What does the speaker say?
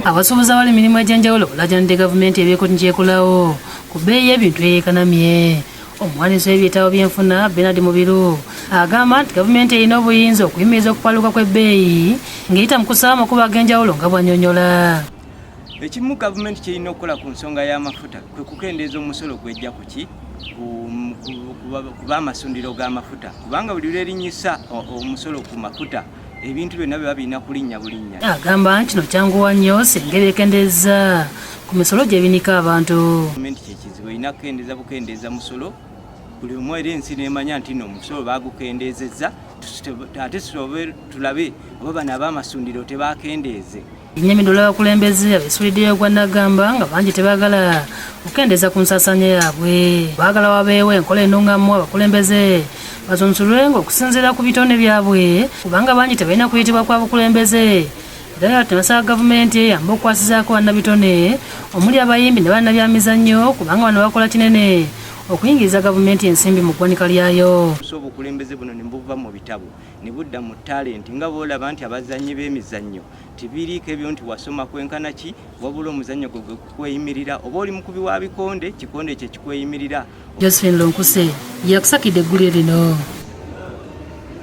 Abasuubuzi abali mirimu egy'enjawulo balajanidde gavumenti ebyeko nkyekolawo ku bbeeyi y'ebintu eyeekanamye. Omuwandiisi w'ebyetaago by'enfuna Bernard Mubiru agamba nti gavumenti erina obuyinza okuyimiriza okupaluka kw'ebbeeyi ng'eyita mu kusaba amakubo ag'enjawulo nga bw'annyonnyola. Ekimu gavumenti kyerina okukola ku nsonga y'amafuta kwe kukendeeza omusolo gwejja ku ki kuba amasundiro g'amafuta, kubanga buli lwerinyisa omusolo ku mafuta ebintu byonna biba birina kulinnya bulinnya. Agamba nti kino kyanguwa nnyo singa ebekendeeza ku misolo gyebinika abantu. Gavumenti kyekizibu erina kukendeeza bukendeeza musolo buli omu, era ensi nemanya nti no omusolo bagukendeezezza, ate tulabe oba bano ab'amasundiro tebakendeeze. Ennyamido olw'abakulembeze abeesuliddeyo gwa Nagamba nga bangi tebaagala kukendeeza ku nsaasaanya yaabwe. Baagala wabeewo enkola ennungamu abakulembeze basunsulwe ng'okusinziira ku bitone byabwe, kubanga bangi tebalina kuyitibwa kwa bukulembeze. Era tunasaba gavumenti eyambe okukwasizaako bannabitone omuli abayimbi ne bannabyamizannyo, kubanga bano bakola kinene okuyingiriza gavumenti ensimbi mu ggwanika lyayo. So obukulembeze buno ne buva mu bitabo ne budda mu talenti, nga bw'olaba nti abazannyi b'emizannyo tebiriiko ebyo nti wasoma kwenkana ki, wabula omuzannyo gwe gwe kukweyimirira, oba oli mukubi wa bikonde, kikonde kye kikweyimirira. Josephine Lunkuse yakusakidde eggulire lino.